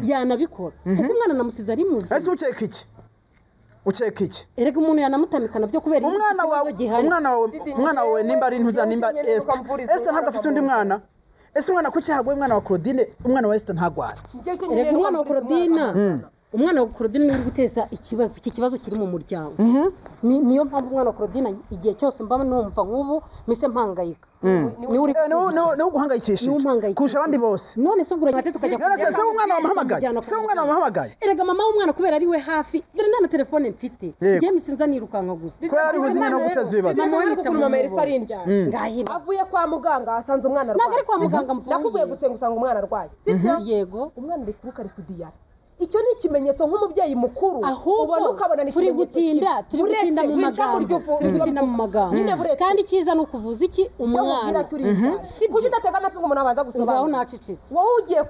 Yanabikora kuko umwana namusize ari muzima. Ese ukeka iki? Ukeka iki? Erega umuntu yanamutamikana byo kubera umwana wawe, umwana wawe nimba ari ntuza nimba Esther. Esther ntabwo afite undi mwana. Ese umwana kuki hagoye umwana wa Claudine, umwana wa Esther ntagwara? Erega umwana wa Claudine, umwana wa Claudine ni uri guteza ikibazo, iki kibazo kiri mu muryango. Niyo mpamvu umwana wa Claudine igihe cyose mba numva nk'ubu mise mpangayika. Ni uguhangayikishije kurusha abandi bose. None se ubwo urajya tukajya kujya. Se umwana wamuhamagaye? Se umwana wamuhamagaye? Erega mama w'umwana kubera ari we hafi, dore nta na telefone mfite. Ngiye misinza nirukanka gusa. Ko ari ubuzima no guteza ibibazo. Mama we ukuntu mama Elisa ari indyana. Avuye kwa muganga asanze umwana arwaye. Ntabwo ari kwa muganga mvuye. Nakuvuye gusenga usanga umwana arwaye. Sibyo? Yego. Umwana ari kuruka ari kudiyara. Icyo ni ikimenyetso nk'umubyeyi mukuru ubona ukabona ni turi gutinda, turi gutinda mu magambo, turi gutinda mu magambo. Kandi cyiza ni ukuvuza iki umwana. Kuki udatega amatwi ngo umuntu abanza gusobanura? Ngaho nacecetse. Wowe ugiye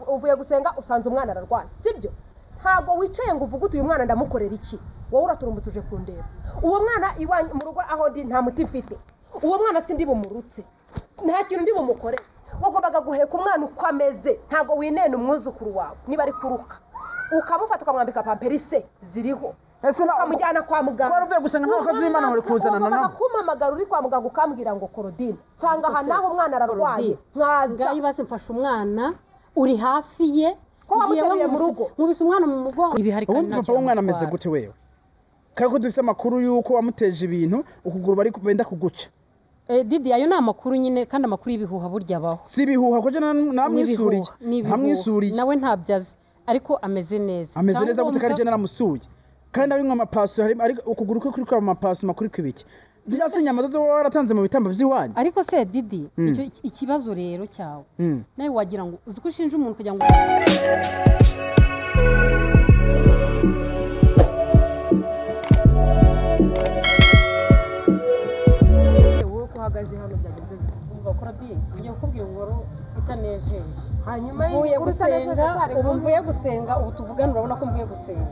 uvuye gusenga usanze umwana ararwaye, sibyo? Ntabwo wicaye ngo uvuge uti uyu mwana ndamukorera iki? Wowe uraturumbutse uje kundeba. Uwo mwana iwanyu mu rugo aho ndi nta muti mfite. Uwo mwana sindi bumurutse. Nta kintu ndi bumukorere. Wagombaga guheka umwana uko ameze, ntabwo winena umwuzukuru wawe niba ari kuruka ukamufata ukamwambika pamperise ziriho, ukamujyana kwa muganga. Ko uvuye gusenga nta bakozi b'Imana bari kuzana nabo. Kumpamagara uri kwa muganga ukambwira ngo Claudine nsanga aha naho umwana ararwaye, nkaza ngaho ibase mfasha umwana uri hafi ye, ko wamuteruye mu rugo nkubise umwana mu mugongo. Ubundi papa w'umwana ameze gute wewe? Kandi ko dufite amakuru y'uko wamuteje ibintu ukuguru bari benda kuguca. Didi ayo ni amakuru nyine, kandi amakuru y'ibihuha burya abaho. Si ibihuha kuko namwisuriye. Ntamwisuriye. Nawe ntabyo azi ariko ameze neza. Ameze neza gute kandi je naramusuye. Kandi ari nk'amapaso ari ukuguru kwe kuri kwa amapaso makuri kwibiki. Byase inyama zo waratanze mu bitambo by'iwanyu. Ariko se Didi icyo ikibazo rero cyawe. Nawe wagira ngo uzi ko ushinja umuntu kugira ngo hano byagenze umva Claudine, ngiye kukubwira inkuru itanejeje. Hanyuma mvuye gusenga, ubu mvuye gusenga, ubu tuvugana urabona ko mvuye gusenga.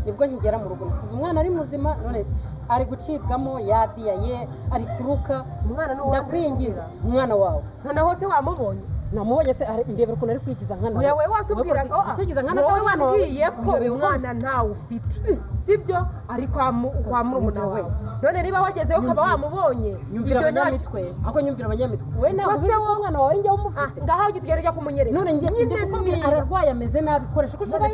Nibwo nkigera mu rugo nsize umwana ari muzima, none ari gucibwamo yadiyaye, ari kuruka. Umwana ni ndakwinginze umwana wawe. Noneho se wamubonye? Namubonye se ndebera ukuntu ari kwigiza nkana. Wewe watubwira ko kwigiza nkana se umwana wawe ko umwana ntawe ufite. Sibyo? Ari kwa murumuna wawe. None niba wagezeyo ukaba wamubonye, nyumvira abanyamitwe, ako nyumvira abanyamitwe. We ntabwo ubizi ko umwana wawe ari njye umufite. Ngaho ujye tugere ujya kumunyereka. None njye ndikubwira ararwaye ameze nabi, koresha uko ushoboye.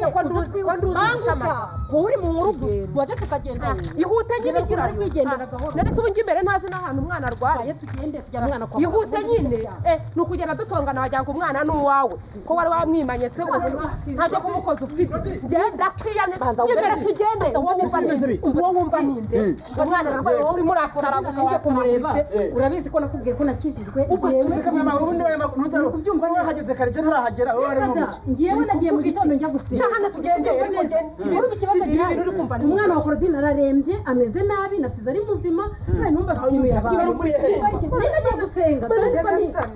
Banguka, uri mu nkuru gusa. Waje tukagenda. Ihute nyine gira ari kwigendera gahoro. None se ubu njye imbere ntazi n'ahantu umwana arwaye. Tugende tujyana umwana kwa. Ihute nyine. Ni ukugenda dutongana wagira ngo umwana ni uwawe. Ko wari wamwimanye se ntacyo kumukoza ufite. Ngenda kwiyamye. Imbere tugende. Uwo wumva ninde? Umwana ararwaye wowe urimo urasara njye kumureba. Urabizi ko nakubwiye ko nakijijwe. Ubundi wowe hageze kare je ntarahagera wowe ari mu biki? Ngiyewe nagiye mu gitondo njya gusenga. Hano tugende. Urumva ikibazo gihari. Umwana wa Claudine ararembye ameze nabi, nasize ari muzima, none numva ikintu yabaye. Nari nagiye gusenga.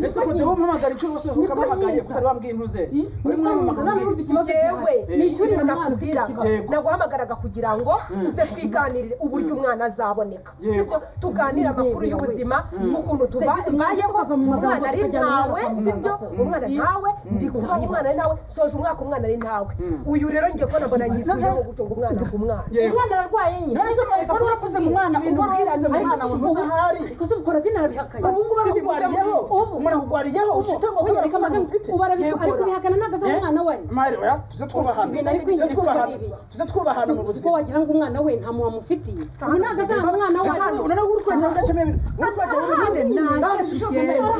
Ese ko dewo mpamagara inshuro zose ukamuhamagaye kutari wambwiye intuze. Uri mwamamagara urumva ikibazo yewe ni icyurira umwana ufite ikibazo. Naguhamagaraga kugira ngo uze twiganirire uburyo umwana azaboneka. Sibyo? Tuganira amakuru y'ubuzima n'ukuntu tubayeho. Umwana ari ntawe, sibyo? Umwana ntawe, ndi kuba umwana ari ntawe, soje umwaka umwana ari ntawe. Uyu rero ngiye kubona mbona nyituyeho gutyo ngo umwana ku mwana. Umwana ararwaye nyine. None se ko uravuze ngo umwana, uko uravuze ngo umwana ngo ntahari. Kuko ubu Claudine arabihakanye. Ubu ngubu aragwariyeho. Umwana akugwariyeho ufite ngo reka mbanze ufite. Ubu ari kubihakana ntabwo azi umwana we. Mari oya tuze twubahana. Ibintu ari kwinjira ibiki. Tuze twubahana mu buzima. Kuko wagira ngo umwana we nta muha mufitiye. Ubu ntabwo azi umwana we. None uri kwajya ugacemo ibintu. Uri kwajya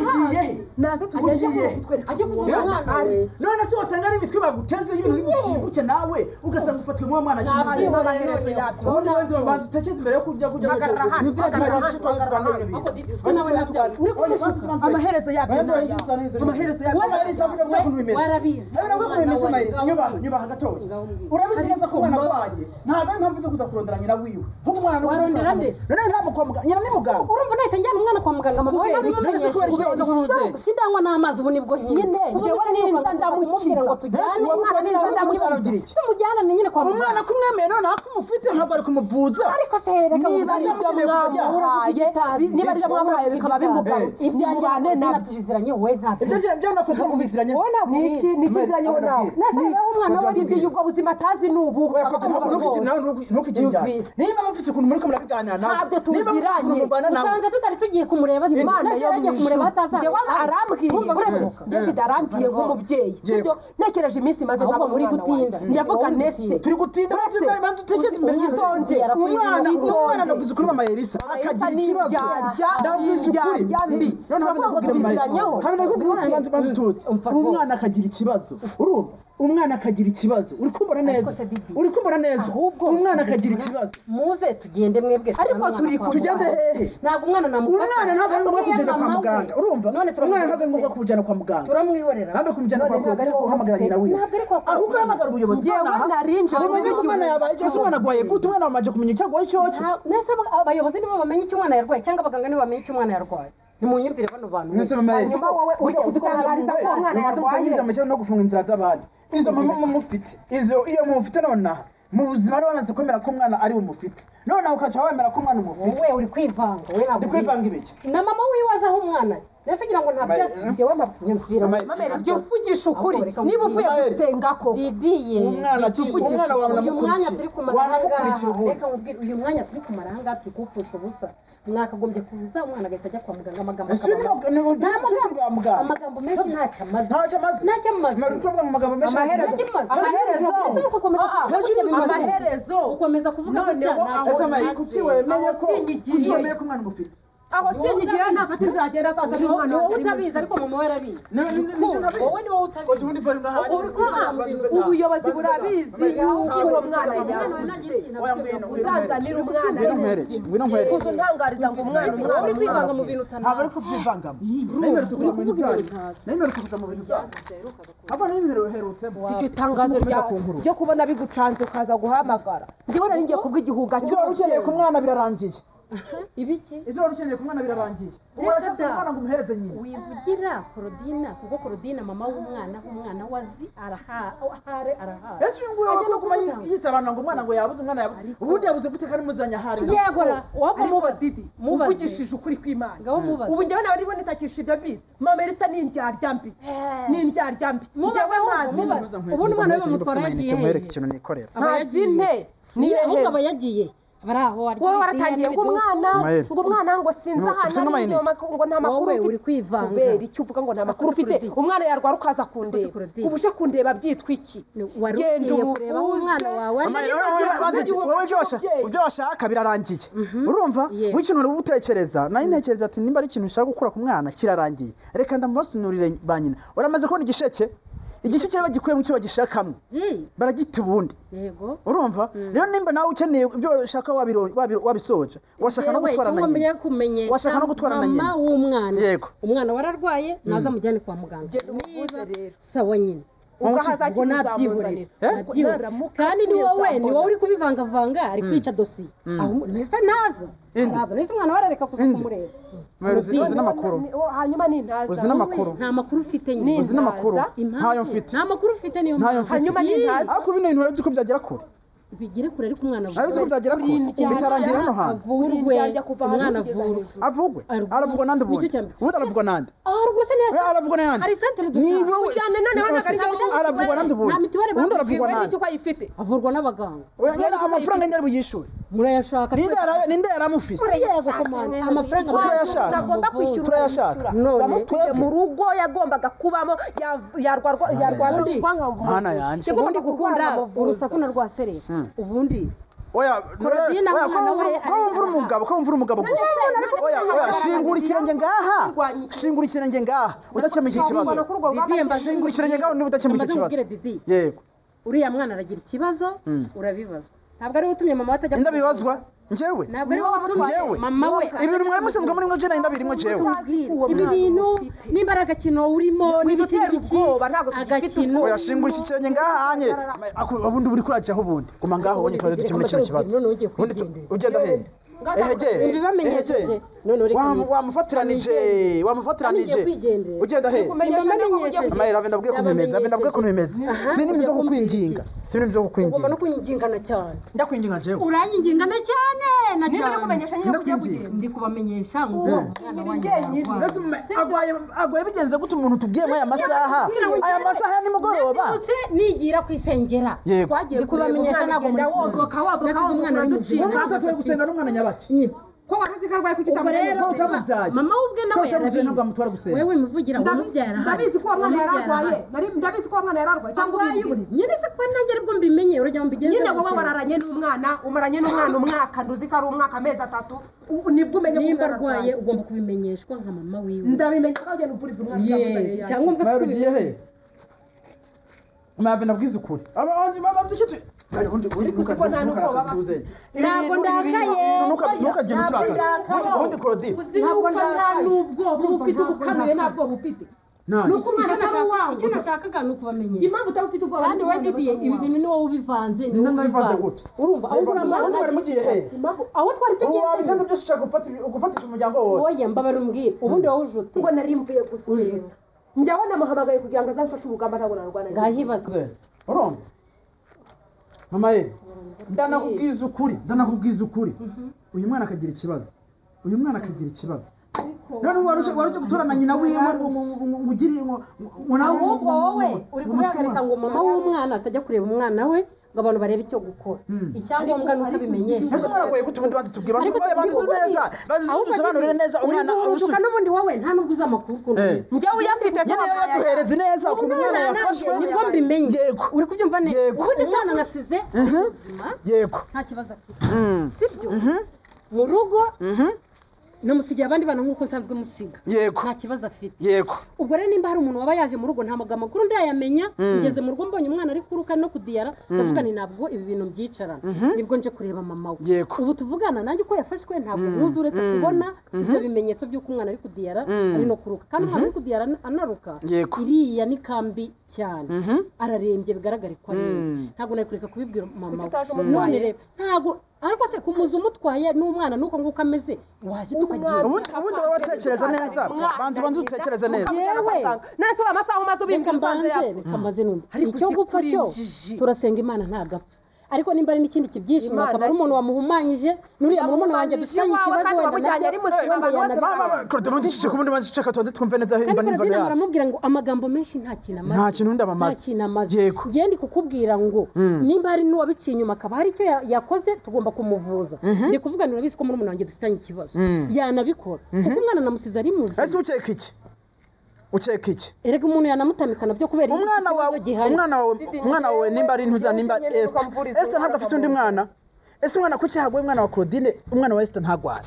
ugiye he? Naze tugende kutwereka ajye kuvuza umwana we. None se wasanga ari imitwe baguteze y'ibintu bibuke nawe ugasanga ufatiwe mu mwana cyane. Amaherezo yabyo. Ubundi wenda banza utekereze imbere yo kujya Amaherezo yabyo. Amaherezo yabyo. Warabizi. Nyubaha gatoya. Urabizi neza ko umwana arwaye. Ntabwo ari impamvu zo kuza kurondera nyina wiwe. Ahubwo umwana warondera ndetse. None ntabwo kwa muganga nyina ni muganga. Urumva nahita njyana umwana kwa muganga mama we nabimumenyesheje. Sindanywa n'amazi ubu nibwo nyine. Njyewe ninza ndamukira ngo tujyane umwana ninza ndamukira. Tumujyana nyine kwa muganga. Umwana kumwemeye none akumufite ntabwo ari kumuvuza. Ariko se reka niba ari ibyo mwamuhaye, niba ari ibyo mwamuhaye bikaba bimugarutse. Ibyanjye nabyo biziranye wowe ntabyo. Ibyo Nese byo nako mubiziranye. Wowe ntabwo Niki niki nziranyeho nawe? Nese rero umwana we Didi ubwo buzima atazi ni ubu. Oya Claudine, ntukigire njyana. Niba mufise ukuntu muri ko murabiganira nawe. Ntabyo Niba mufise ukuntu tuziranye. mubana nawe. Usanze tutari tugiye kumureba se. Imana Nese yo yaragiye mu kumureba ijuru. ataza. Njyewe arambwiye, uretse njye Didi arambwiye nk'umubyeyi, sibyo? Ntekereje iminsi maze Ahubwo ntabona muri umwana gutinda. wanjye. Ndavuga nese Turi gutinda, banza utekereze imbere y'ibyo. Witonde. Umwana Witonde. Ndabwiza ukuri mama Elisa akagira ikibazo. Indyarya, Ndabwiza ukuri. indyarya mbi. Noneho Turavuga ngo ndakubwira mama tubiziranyeho. Habe ndakubwira banza utuze. Umwana akagira ikibazo. Urumva? Umwana akagira ikibazo. Uri kumbona neza? se Didi. Uri kumbona neza? Ahubwo Umwana akagira ikibazo. Muze tugende mwebwe. Ariko turi Tugende hehe? Ntabwo umwana namufata. Umwana ntabwo ari ngombwa kugenda kwa Mama we. muganga. Urumva? None Umwana ntabwo ari ngombwa kumujyana kwa muganga. Turamwihorera. Ntabwo kumujyana kwa None ntabwo ari Claudine wowe guhamagara nyina wiwe. Ntabwo ari kwa Claudine. Ahubwo hamagara ubuyobozi. Njyewe Nonaha, narinje mumenye ko umwana yabaye cyangwa se umwana arwaye gute, umwana wamaze kumenya icyo arwaye cyoco. Nese abayobozi nibo bamenya icyo umwana yarwaye cyangwa abaganga nibo bamenya icyo umwana yarwaye. Nimunyumvire bano bantu. Mwese mama Elisa. Hanyuma wowe ujya kudutangariza ko uwo mwana yarwaye. Mumaze no gufunga inzira z'abandi. Izo mama mufite. Izo iyo mufite nonaha. Mu buzima rero wamaze kwemera ko umwana ari we mufite. Nonaha ukaca wemera ko umwana umufite. Wowe uri kwivanga, wowe ntabwo Ndi kwivanga ibiki? Na mama wiwe azi aho umwana ari. Nese ugira ngo ntabyo azi. Njyewe nyumvira. Mama- Mama jya uvugisha ukuri Ahubwo reka niba uvuye nkubwire. gusenga koko. Didiye. Umwana Didiye. umwana wawe Uyu mwanya wanamukurikira. turi kumara Wanamukurikira ahangaha, ubundi. reka nkubwire, uyu mwanya turi kumara ahangaha turi kuwupfusha ubusa. Mwakagombye kuza umwana agahita ajya kwa muganga amagambo Ese akaba ni Nta ubucucu bwa muganga. Amagambo menshi ntacyo amaze. Ntacyo amaze. Ntacyo amaze. Mara ucuvuga ngo amagambo menshi Amaherezo. Ntacyo amaze. Amaherezo. Ese ni ugukomeza kuvuga Hejuru gutya y'ubuzima. Amaherezo. Ukomeza kuvuga gutya Noneho ntacyo Ese amaze. Mayi, kuki wemeye ko Aho sinyigiye. kuki wemeye ko umwana umufite? Aho sinyigiye nafata inzira agenda azaza Ni n'umwana wowe wanjye ari utabizi ariko mama we arabizi. Nibyo ntabizi. Wowe ni wowe utabizi. Ubundi vayo ngaha. Uri kwivanga mu bintu. Ubuyobozi burabizi yuko uwo mwana yabuze. Oya ngwino. Uzazanira umwana Ngwino nkwereke. Ngwino nkwereke. kuza untangariza ngo umwana umwana Wowe uri kwivanga mu bintu Ntabwo ari utanazi. kubyivangamo. Nayimerutse kuza mu bintu byanyu. Nayimerutse kuza mu bintu byanyu. Ahubwo nayimeruherutsemo. Iryo tangazo ryo kubona bigucanze ukaza guhamagara. Njyewe nari ngiye kubwa igihuga Ibyo wari ukeneye ku mwana birarangiye. Ibiki? Ibyo wari ukeneye ku mwana birarangiye. Ubu urashatse umwana ngo umuhereze nyina. Wivugira Korodina kuko Korodina mama w'umwana umwana wazi arahare arahazi. Ese uyu nguyu wo kuguma yisabana ngo umwana ngo yabuze umwana yabuze. Ubundi yabuze gute kandi muzanye ahari? Yego ra, waba Ariko mubaze. Didi, Mubaze. uvugishije ukuri kw'Imana. Ngaho mubaze. Ubu njyewe nawe ndibona itakisha ibyo bizi. Mama Elisa ni indyarya mbi. Ni indyarya mbi. Mubaze Njyewe ahubwo, ntazi. mubaze. Ubundi umwana we bamutwara yagiye Nkwereke hehe? ikintu nikorera. Ntazi nte. Ni Ahubwo aba hehe? yagiye. Bari aho arya Wowe ibiti, waratangiye ngo n'ibiduka. umwana Mael. ngo umwana ngo sinzi ahantu Usinga ari amayinite. ngo nta makuru Wowe ufite. uri kwivanga. Kubera icyo uvuga ngo nta makuru ufite. Claudine. Umwana yarwara ukaza kundeba. Claudine. Ubu uje kundeba byitwa iki? Wari Genda ugiye kureba aho umuvuze. umwana wawe ari. Mama, wowe ibyo washaka birarangiye. Urumva? Yego. W'ikintu uri gutekereza, nayo ntekereza ati nimba ari ikintu ushaka gukura ku mwana kirarangiye. Reka ndamubasunurire ba nyina. Uramaze kubona igisheke? Igisheke bagikuye mu cyo bagishakamo. Baragita ubundi. Yego. Urumva? Rero nimba nawe ukeneye ibyo ushaka wabisoje, washaka no Yewe, gutwara na icyo ngomba nyina. kumenyesha Washaka no gutwara na nyina. mama w'umwana. Yego. Umwana wararwaye naza amujyane kwa muganga. Genda umuvuze Niba rero. sawa nyine. Ubwo Ubwo ahazakira Ubwo nabyihorera. uzamuzanira. Nabyihorera. Naramuka Kandi ni apfuye wowe, ni nzambona. wowe uri kubivangavanga ari kwica dosiye. Aho mbese ntaza. Inde. Ntaza. Nese umwana we arareka kuza Inde. kumureba. Uzi uzi n'amakuru. Hanyuma nintaza. Uzi n'amakuru. Nta makuru ufite nyine. Uzi n'amakuru. Impamvu- Ntayo mfite. Nta makuru ufite niyo Ntayo mpamvu. mfite. Hanyuma nintaza. Ariko bino bintu urabizi ko byagera kure. Bigere kure ariko umwana Urabizi ko byagera kure. Bitarangira hano hantu. avurwe. Indyarya kuva hano Umwana kugeza avurwe. hejuru. Avugwe. Aruguru. Aravugwa nande ubundi. Nicyo cya mbere. Ubundi aravugwa nande. Ah, rwose ni Oya, aravugwa nande. Ari centre de Ni santé. wowe. Ujyane noneho ntabwo ari Ose, aravugwa nande ubundi. Nta mitiweli Ubundi bamuciye, aravugwa Wowe nande. n'icyo ayifite. Avurwa n'abaganga. Oya, nyine amafaranga ninde ari buyishure? Murayashaka. Ninde ninde yaramufise? Yego komanda. Amafaranga Turayashaka. Ntagomba kwishyura Turayashaka. None. Wamukuye mu rugo yagombaga kubamo yarwarwa yarwaza Mana yanjye. Ubundi gukunda urusaku na rwa sereri. Ubundi Oya, Claudine oya, umwana we ko wumva uri umugabo, ko wumva uri umugabo gusa. Oya, oya, shingura ikirenge ngaha. Shingura ikirenge ngaha. Udakemuye iki kibazo. Didi mbaze Shingura ikirenge ngaha niba udakemuye iki Mbaze kibazo. nkubwire Didi. Yego. Uriya mwana aragira ikibazo urabibazwa. Ntabwo ari wowe utumye mama we atajya Ndabibazwa njyewe. Ntabwo ari wowe utumye Njyewe. mama we. Ibintu mwari musanzwe muri mwe jena ndabirimo jewe. Ibi bintu nimba ari agakino urimo n'ibiki Widutera n'ibiki ubwoba, ntabwo tugifite agakino Oya, shingura iki kirenge ngaha hanye. Ubundi uri kurajaho ubundi. Guma ngaho wonye twari dukemura kino kibazo. None ugiye Ubundi kwigendera. ugenda hehe? Ehege. Mbibamenyesheje. None ureka Wamufatiranije, wamufatiranije. Ugenda he? Mbibamenyesheje. Amayira ndabwiye ko bimeze, ndabwiye ko bimeze. Sini ibintu byo kukwinginga. Sini ibintu byo kukwinginga. Ugomba no kunyingingana cyane. Ndakwinginga jewe. Uranyingingana cyane na cyane. Ndakwinginga. Ndi kubamenyesha ngo umwana wanjye arwaye. Agwaye bigenze gute umuntu tubwiye muri aya masaha? Aya masaha ya nimugoroba. Nigira kwisengera. Yego. Twagiye kubamenyesha ntabwo muri woboka woboka umwana uraducika. Umwana tugiye gusenga n'umwana nyabaki. Ko waruzi ko arwaye kuki utamenya? Mama ubwe nawe yarabizi. Wewe muvugira ngo umubyara. Ndabizi ko umwana yararwaye. Ndabizi ko umwana yararwaye cyangwa ubimbwira. Nyine se ko nanjye aribwo mbimenye urajya mbigenze. Nyine wowe wararanye n'umwana, umaranye n'umwana umwaka, nduzi ko ari umwaka amezi 3. Nibwo umenye ko nimba arwaye ugomba kubimenyeshwa nka mama wiwe. Ndabimenya ko agenda upuriza umwana. Cyangwa mbwa se ugiye he? Mave nabwiza ukuri. Abanzi babanzi iki? Ntabwo ndakaye. Ntukagende uturakaye. Ubundi Claudine. Uzi yuko nta n'ubwoba ufite, ubukanuye nta bwoba ufite. Nuko umwana atari uwawe. Icyo nashakaga ni ukubamenyesha. Impamvu utaba ufite ubwoba. Kandi we Didier ibi bintu ni wowe ubivanze, ni wowe ubivanze. Urumva aho uramara bari mugiye he? Aho twari tugiye. Ubu wabitanze byose ushaka gufatisha umuryango wose. Oya mbabara umbwire. Ubundi wowe ujute. Ngo nari mvuye gusenga. Njyawe namuhamagaye kugira ngo azamfashe urugamba ntabwo narwana. Ngahibazwa. Urumva? Mama ye, ndanakubwiza ukuri, ndanakubwiza ukuri. Uyu mwana akagira ikibazo. Uyu mwana akagira ikibazo. None waruje guturana nyina wiwe ngo ugire ngo nawe ahubwo wowe uri kubihagarika ngo mama w'umwana atajya kureba umwana we ngo abantu barebe icyo gukora. Icyangombwa nuko abimenyesha. Ese umwana agoye gute ubundi banze tubwire banze neza banze dusobanurire neza umwana uruduka n'ubundi wowe nta nubwo uzi amakuru ukuntu. Njyewe uyafite nyine yaduhereze neza ukuntu umwana yafashwe nibwo mbimenye. Uri kubyumva neza. Ubundi umwana nasize ubuzima. Yego. Nta kibazo afite. Sibyo? Mu rugo namusigiye abandi bana nkuko nsanzwe musiga. Yego. Nta kibazo afite. Yego. Ubwo rero nimba hari umuntu waba yaje mu rugo nta magambo makuru ndayamenya, ngeze mu rugo mbonye umwana ari kuruka no kudiyara, ndavuga ni ntabwo ibi bintu byicarana. Nibwo nje kureba mama we. Ubu tuvugana nanjye uko yafashwe ntabwo nkuzi uretse kubona ibyo bimenyetso by'uko umwana ari kudiyara ari no kuruka. Kandi umwana ari kudiyara anaruka iriya ni kambi cyane. Ararembye bigaragare ko arembye. Ntabwo nakureka kubibwira mama we. None rero ntabwo ariko se kumuza umutwaye n'umwana nuko nguko ameze wahita ukagira. Ubundi wowe watekereza neza. Banze utekereze neza. Yewe. None se amasaha umaze ubimba mbanze reka mbaze numva. Icyo gupfa cyo turasenga Imana ntagapfa. Ariko nimba ari n'ikindi kibyishimo akaba ari umuntu wamuhumanyije nuriya murumuna wanjye dufitanye ikibazo wenda nabyo. Claude ubundi ceceka ubundi banze ceceka tubanze twumve neza imva n'imva yacu. Baramubwira ngo amagambo menshi nta kintu amaze. Nta kintu undi abamaze. Nta kintu amaze. Ngiye ndi kukubwira ngo nimba hari n'uwabiciye inyuma akaba hari icyo yakoze tugomba kumuvuza. Ndi kuvuga nurabizi ko murumuna wanjye dufitanye ikibazo. Yanabikora. Kuko umwana namusize ari muzima. Ese ukeka iki? Ukeka iki? Erega umuntu yanamutamikana byo kubera umwana wawe umwana wawe nimba ari ntuza nimba Esther. Esther ntabwo afite undi mwana. Ese umwana kuki hagoye umwana wa Claudine umwana wa Esther ntagwaye?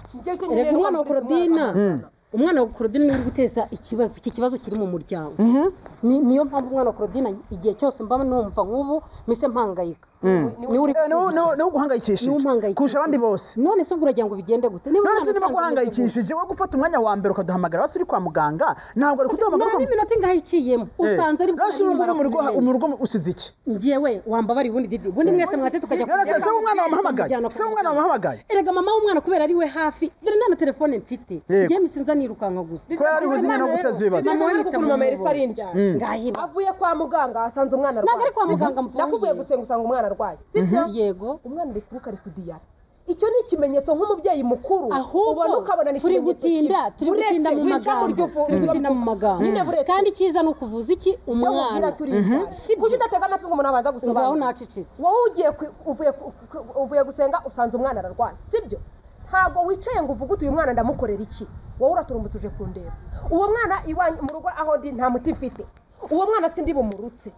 Erega umwana wa Claudine umwana wa Claudine ni uri guteza ikibazo, iki kibazo kiri mu muryango. Niyo mpamvu umwana wa Claudine igihe cyose mba numva nk'ubu mise mpangayika. Ni uguhangayikishije kurusha abandi bose. None se ubwo uragira ngo bigende gute? None se niba guhangayikishije wowe gufata umwanya wa mbere ukaduhamagara basi uri kwa muganga ntabwo ari kuduhamagara. Nta n'iminota ingahe iciyemo usanze ari bwo mu rugo usize iki? Njyewe wambabari ubundi Didi ubundi mwese mwace tukajya kujya. None se umwana wamuhamagaye? Se umwana wamuhamagaye? Erega mama w'umwana kubera ari we hafi dore nta na telefone mfite. Njye misinza nirukanka gusa. Kubera ari buzima no guteza ibibazo. Mama we ukuntu mama Elisa ari indyana. Avuye kwa muganga asanze umwana arwaye. Ntabwo ari kwa muganga mvuye. Nakuvuye gusenga usanga umwana arwaye. Sibyo? Yego. Umwana ari kuruka ari kudiyara. Icyo ni ikimenyetso nk'umubyeyi mukuru ubona ukabona ni turi gutinda mu magambo. Turi gutinda mu magambo. Kandi cyiza ni ukuvuza iki umwana. Kuki udatega amatwi ngo umuntu abanza gusobanura? Ngaho nacecetse. Wowe ugiye uvuye gusenga usanze umwana ararwaye. Sibyo? Ntabwo wicaye ngo uvuge uti uyu mwana ndamukorera iki? Wowe uraturumbutse uje kundeba. Uwo mwana iwanjye mu rugo aho ndi nta muti mfite. Uwo mwana sindi bumurutse.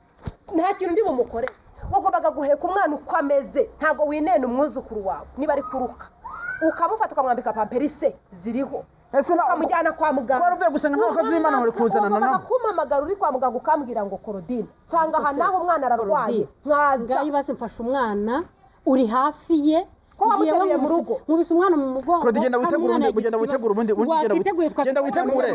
Nta kintu ndi bumukorere. Wagombaga guheka umwana uko ameze ntabwo winena umwuzukuru wawe niba ari kuruka ukamufata ukamwambika pamperise ziriho ukamujyana kwa muganga. Ko uvuye gusenga nta bakozi b'Imana bari kuzana na nabo. Kumpamagara uri kwa muganga ukambwira ngo Claudine nsanga aha naho umwana ararwaye nkaza. Ngaho ibase mfasha umwana uri hafi ye ko wamuteruye mu rugo nkubise umwana mu mugongo. Claudine genda witegure ubundi genda witegure.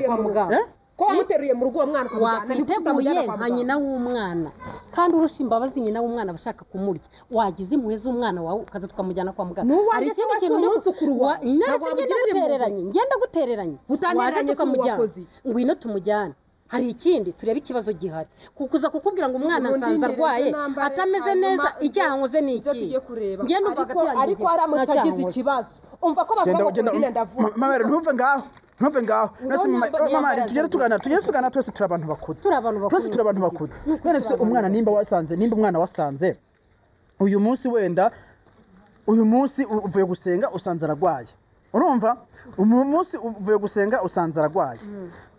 Ko wamuteruye mu rugo uwo mwana ukamujyana, ni gute utamujyana Wakwiteguye kwa nka muganga? nyina w'umwana, kandi urusha imbabazi nyina w'umwana aba ashaka kumurya. Wagize impuhwe z'umwana wawe ukaza tukamujyana kwa muganga. N'uwanjye se wese umwuzukuru wawe. None se Ntabwo ngenda wamugirira impuhwe. gutereranye, ngenda gutereranye. Utantereranye Waje se tukamujyana. uwakoze. Ngwino tumujyane. Hari ikindi turebe ikibazo gihari, kukuza kukubwira ngo umwana Ubundi nsanze ndirinde arwaye nambare, atameze hanyuma neza, icyaha nkoze ni ibyo iki? tugiye kureba. Ngenda umva Ariko hagati yanjye ariko nta aramutse cyaha agize nkoze. ikibazo, umva ko bavuga Genda ngo genda Claudine ndavuga. Mama ntuve ngaho, ntuve ngaho. Nase mama tugere tugana, tugere tugana, twese turi abantu bakuze. Turi abantu bakuze. Twese turi abantu bakuze. Ni ukuri None se turi abantu umwana nimba wasanze, nimba umwana wasanze uyu munsi, wenda uyu munsi uvuye gusenga usanze aragwaye, urumva, uyu munsi uvuye gusenga usanze aragwaye,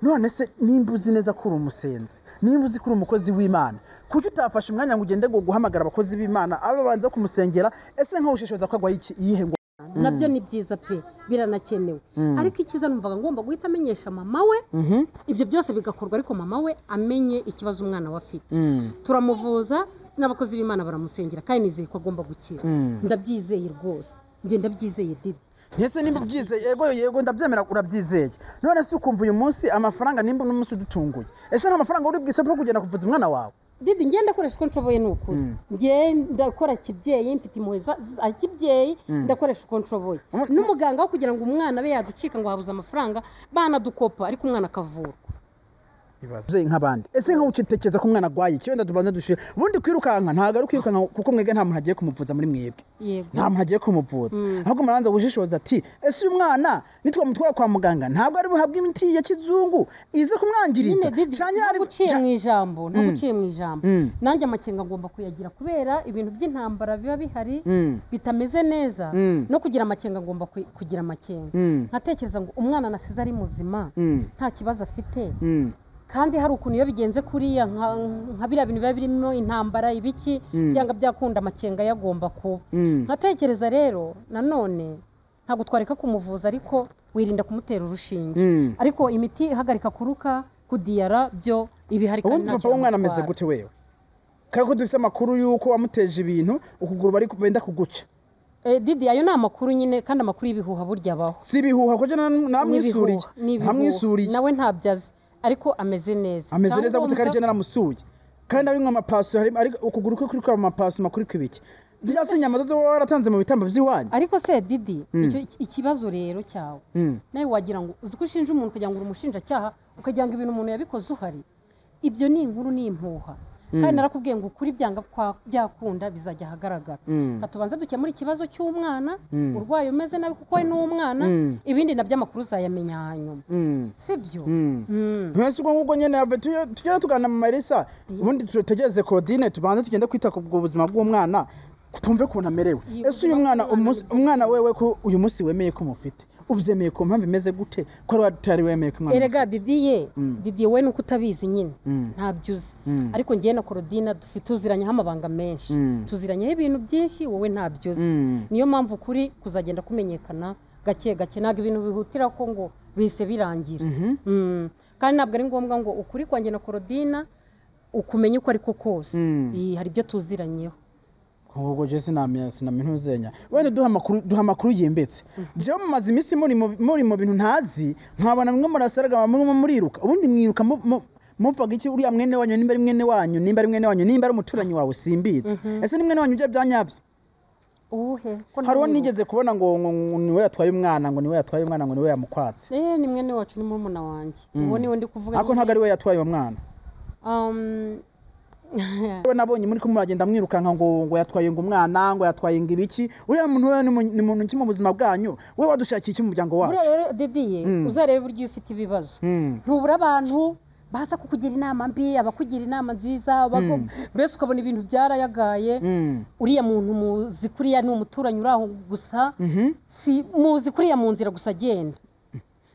none se nimba uzi neza ko uri umusenzi, nimba uzi ko uri umukozi w'Imana, kuki utafashe umwanya ngo ugende ngo guhamagara abakozi b'Imana abo banza kumusengera? Ese nkawe ushishoza ko agwaye iki, iyihe ngo Nabyo ni byiza pe, biranakenewe, ariko icyiza numvaga ngomba guhita amenyesha mama we, ibyo byose bigakorwa ariko mama we amenye ikibazo umwana we afite. Turamuvuza n'abakozi b'Imana baramusengera, kandi nizeye ko agomba gukira. Ndabyizeye rwose, njye ndabyizeye Didi. Ese nimba ubyizeye, yego yego ndabyemera urabyizeye, none se ukumva uyu munsi amafaranga, nimba uno munsi udutunguye, ese nta mafaranga uri bwisopro kugenda kuvuza umwana wawe? Didi, njye ndakoresha uko nshoboye, ni ukuri njye ndakora kibyeyi, mfite impuhwe za kibyeyi, ndakoresha uko nshoboye n'umuganga wo kugira ngo umwana abe yaducika ngo habuze amafaranga banadukopa, ariko umwana akavurwa. Ababyeyi nk'abandi, ese nkawe ukitekereza ko umwana agwaye iki? Wenda tubanza dushire ubundi kwirukanka, ntabwo ari kwirukanka kuko mwebwe nta muntu agiye kumuvuza muri mwebwe. Yego. Nta muntu agiye kumuvuza, ahubwo murabanza gushishoza ati ese uyu mwana nitwamutwara kwa muganga ntabwo ari buhabwe imiti ya kizungu ize kumwangiriza? Nyine Didi, Canke ari ntaguciye mu ijambo, ntaguciye mu ijambo, nanjye amakenga ngomba kuyagira kubera ibintu by'intambara biba bihari bitameze neza, no kugira amakenga ngomba kugira amakenga, nkatekereza ngo umwana nasize ari muzima nta kibazo afite, kandi hari ukuntu iyo bigenze kuriya nka biriya bintu biba birimo intambara ibiki, byanga byakunda amakenga yagomba kuba. Nkatekereza rero nanone ntabwo twareka kumuvuza, ariko wirinda kumutera urushinge, ariko imiti ihagarika kuruka kudiyara byo ibihari kandi Ubundi ntacyo papa w'umwana ameze yamutwara. gute wewe? Kandi ko dufite amakuru y'uko wamuteje ibintu ukuguru bari benda kuguca. Didi, ayo ni amakuru nyine, kandi amakuru y'ibihuha burya abaho. Si ibihuha kuko namwisuriye. N'ibihuha, n'ibihuha. Ntamwisuriye. Nawe ntabyo azi, ariko ameze neza. Ameze neza gute kandi Icyangombwa- je naramusuye, kandi ari amapaso, hari ari ukuguru kwe kuri kwa amapaso makuri kwibiki, ziriya si inyama zo wowe waratanze mu bitambo by'iwanyu? Ariko se Didi, icyo ikibazo rero cyawe nawe wagira ngo uzi ko ushinja umuntu ukagira ngo uri umushinjacyaha, ukagira ngo ibintu umuntu yabikoze uhari. Ibyo ni inkuru, ni impuha, kandi narakubwiye ngo ukuri byanga byakunda bizajya ahagaragara. Reka tubanze dukemure ikibazo cy'umwana urwaye umeze nabi, kuko we ni umwana, ibindi nabyo amakuru uzayamenya hanyuma, sibyo? Ntese ubwo ngubwo nyene ave tugere tugana mu Marisa, ubundi tutegereze Claudine, tubanze tugende kwita ku bwo buzima bw'umwana, tumve ukuntu amerewe. Iyi Ese uyu buzima mwana bw'umwana umwana wewe ko uyu munsi wemeye ko umufite, ubyemeye ku mpamvu imeze gute ko wari utari wemeye ko umwana Erega Didiye, Didiye we nuko utabizi nyine ntabyo uzi, ariko njyewe na Claudine dufite tuziranyeho amabanga menshi, tuziranyeho ibintu byinshi wowe ntabyo uzi. Niyo mpamvu kuri kuzagenda kumenyekana gake gake, ntabwo ibintu bihutira ko ngo bihise birangira. Kandi ntabwo ari ngombwa ngo ukuri kwanjye na Claudine ukumenye uko ariko kose. Hari ibyo tuziranyeho. Ubwo je sinamenya ntuzenya, wenda duha amakuru, duha amakuru yimbitse. Jewe mumaze iminsi muri mu bintu ntazi, nkabona mwe murasaraga, mwe muriruka, ubundi mwiruka muvuga iki? Uriya mwene wanyu, nimba ari mwene wanyu, nimba ari mwene wanyu, nimba ari umuturanyi wawe, simbizi, ese ni mwene wanyu ujya byanyabyo? Uwuhe ko Hari uwo ntamwibuka? nigeze kubona ngo niwe yatwaye umwana, ngo niwe yatwaye umwana, ngo niwe yamukwatse. Ni mwene wacu, ni murumuna wanjye, uwo niwe ndi kuvuga Ariko nyine. ntabwo ari we yatwaye uwo mwana. We nabonye muri ko muragenda mwirukanka ngo yatwaye ngo umwana, ngo yatwaye ngo ibiki. Uriya muntu we ni muntu ki mu buzima bwanyu? We wadushakiye iki mu muryango wacu? Buriya rero Didiye, uzarebe uburyo iyo ufite ibibazo ntubura abantu baza kukugira inama mbi, abakugira inama nziza, mbese ukabona ibintu byarayagaye. Uriya muntu muzi kuriya ni umuturanyi uri aho gusa, si muzi kuriya mu nzira gusa agenda.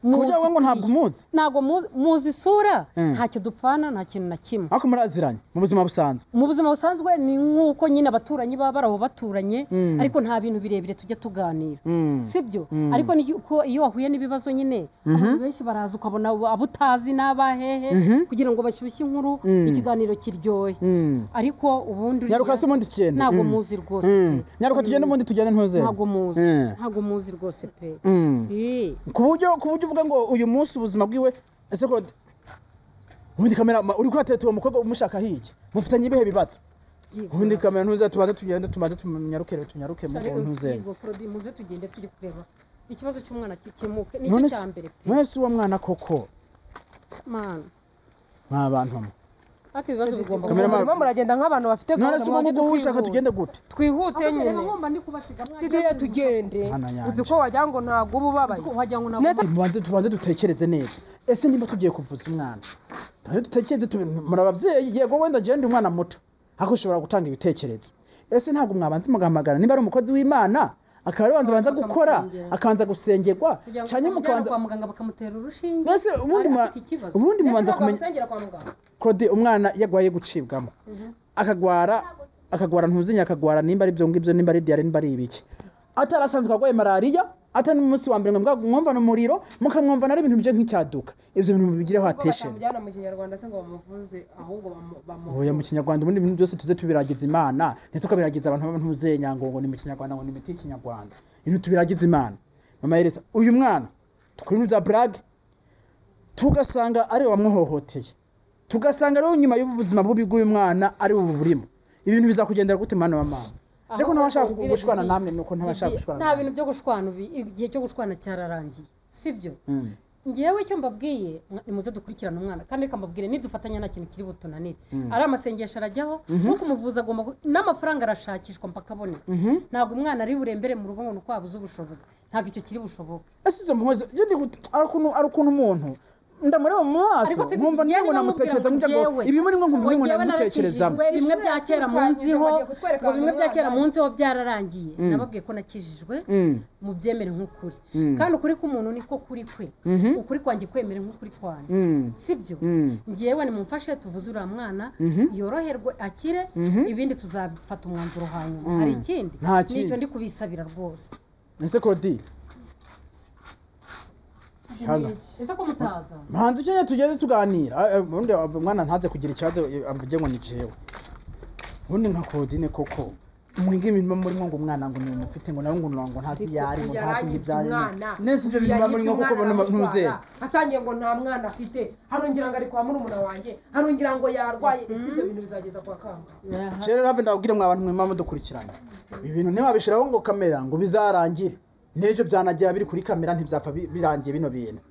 Ku buryo wowe ngo ntabwo Muzi kuriya. umuzi? Ntabwo muzi isura, ntacyo dupfana, nta kintu na kimwe. Ariko muraziranye mu buzima busanzwe? Mu buzima busanzwe ni nk'uko nyine abaturanyi baba bari aho baturanye, ariko nta bintu birebire tujya tuganira, sibyo? Ariko ko iyo wahuye n'ibibazo nyine abantu benshi baraza, ukabona abo utazi n'abahehe kugira ngo bashyushye inkuru, ikiganiro kiryohe, ariko ubundi uriya Nyaruka se ubundi tugende. ntabwo muzi rwose pe. Nyaruka tugende, ubundi tugende ntuze. Ntabwo muzi, ntabwo muzi rwose pe. Ku buryo uvuga ngo uyu munsi ubuzima bwiwe, ese ko Ubundi kamera uri kurateta uwo mukobwa umushaka hiki mufitanye ibihe bibazo? Ubundi kamera ntuze tubanze tugende, tubanze tunyaruke rero, tunyaruke mu ntuze. Yego Claudie, muze tugende tujye kureba ikibazo cy'umwana gikemuke, nicyo None cya se mbere pe. None se uwo mwana koko Mana, mwa bantu mwe. Ariko ibibazo bigomba Kamera kuba. Murimo muragenda nk'abantu bafite None gahunda, se ubwo mwajye ngubwo ushaka twihute. tugende gute? Twihute Ahubwo nyine. reba nkomba ndi kubasiga mwagiye Didiye kwivuza. tugende. Mana yanjye. Uzi ko wagira ngo ntabwo uba ubabaye. Wagira ngo ntabwo. Nese Tubanze tubanze dutekereze neza. Ese niba tugiye kuvuza umwana, tubanze dutekereze muri ababyeyi, yego wenda jewe ndi umwana muto ariko ushobora gutanga ibitekerezo. Ese ntabwo mwabanza mugahamagara niba ari umukozi w'Imana akaba ari banza gukora, Bakamusengera. akabanza gusengerwa, Kugira ngo cyane bamujyane mukabanza kwa muganga bakamutera urushinge. Ese ubundi Ari afite ikibazo. ubundi mubanza ntabwo kumenya bamusengera kwa muganga. Claude, umwana yagwaye gucibwamo, akagwara ntuzinya, akagwara nimba ari ibyo ngibyo, nimba ari diyare, nimba ari ibiki, atarasanzwe agwaye malariya, atari n'umunsi wa mbere ngo mwumva umuriro, mukamwumva ari ibintu byo nk'icyaduka, ibyo bintu mubigireho Ubwo attention. batamujyana mu kinyarwanda se ngo bamuvuze, ahubwo bamuvuze. Oya, mu kinyarwanda ubundi ibintu byose tuze tubiragiza Imana, ntitukabiragiza abantu b'abantuzenya ngo ni mu kinyarwanda, ngo ni imiti y'ikinyarwanda. Ibintu tubiragiza Imana. Mama Elisa, uyu mwana tukora ibintu bya blague, tugasanga ari we wamuhohoteye, tugasanga rero nyuma y'ubuzima bubi bw'uyu mwana ari ubu burimo, ibintu bizakugendera gute mwana wa mama? Je ko ntabashaka Ahubwo gushwana Didi, namwe, nuko ntabashaka Didi, gushwana nta namwe. bintu byo gushwana, ubi igihe cyo gushwana cyararangiye, sibyo? Ngewe icyo mbabwiye, nimuze dukurikirane umwana, kandi reka mbabwire, nidufatanya nta kintu kiri butunanire. Ari amasengesho arajyaho, nko kumuvuza agomba n'amafaranga arashakishwa mpaka abonetse. Ntabwo umwana ari burembere mu rugo ngo ni uko wabuze ubushobozi, ntabwo icyo kiri bushoboke. Ese izo mpuhwe je ndi ari ukuntu umuntu ndamureba mu maso Ariko si nkumva njyewe ngo niba mubwira namutekereza ngo nkumva ngo njyewe, ibi muri ngo nkumva ngo ngo njyewe namutekerezamo. narakijijwe, bimwe bya kera munziho, Bagiye kutwereka ngo bimwe bya kera umwana. munziho byararangiye. Nababwiye ko nakijijwe, mubyemere nk'ukuri, kandi ukuri k'umuntu niko kuri kwe, ukuri kwanjye kwemere nk'ukuri kwanjye, sibyo? Njyewe nimumfashe tuvuze uriya mwana yoroherwe akire, ibindi tuzafata umwanzuro hanyuma. Hari ikindi? Nta kindi. Nicyo ndi kubisabira rwose. Ese Claudie, hano Ese ko mutaza? Manzi ukeneye tugende tuganira. Ubundi umwana ntaze kugira ikibazo, amvuge ngo ni jewe. Ubundi nka Claudine koko mwinga imirimo murimo ngo umwana ngo ni umufite, ngo nawe ngo ngo ntazi iyo ari, ngo ntazi Yaranyibye ibyaye. umwana. Nese ibyo bintu murimo kuko Yaranyibye umwana, ntuze. atangiye ngo nta mwana afite, harongera ngo ari kwa murumuna wanjye, harongera ngo yarwaye. Ese ibyo bintu bizageza kwa kangahe? Rero have ndababwire mwa bantu mwe mama dukurikiranye, ibi bintu ntiwabishiraho ngo kamera ngo bizarangire n'ejo, byanagera biri kuri kamera ntibyapfa birangiye bino bintu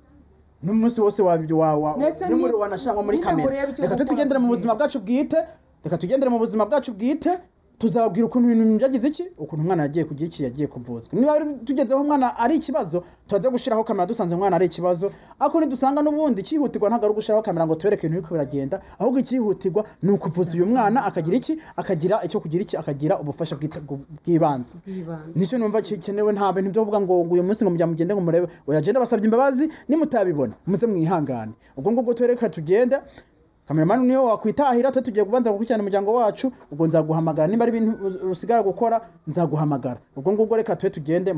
n'umunsi wose wabyo wa Nese n'umuriro wanashangwa muri nyine kamera. murebe icyo Reka gukora tugendere mu buzima bwacu bwite, reka tugendere mu buzima bwacu bwite, tuzababwira ukuntu ibintu byagize iki, ukuntu umwana yagiye kugira iki, yagiye kuvuzwa. Niba tugezeho umwana ari ikibazo, turaza gushyiraho kamera dusanze umwana ari ikibazo. Ariko nidusanga n'ubundi icyihutirwa ntabwo ari ugushyiraho kamera ngo tubereke ibintu biriko biragenda, ahubwo icyihutirwa ni ukuvuza uyu mwana akagira iki, akagira icyo kugira iki, akagira ubufasha bw'ibanze. Bw'ibanze. Nicyo numva gikenewe. Nta bintu byo kuvuga ngo uyu munsi ngo mujya mugende ngo murebe. Oya, genda basabye imbabazi, nimutabibona muze mwihangane. Ubwo ngubwo twereka tugende, kameramani niyo wakwitahira, twe tugiye kubanza gukurikirana umuryango wacu. Ubwo nzaguhamagara nimba ari ibintu usigara gukora, nzaguhamagara. Ubwo ngubwo reka twe tugende.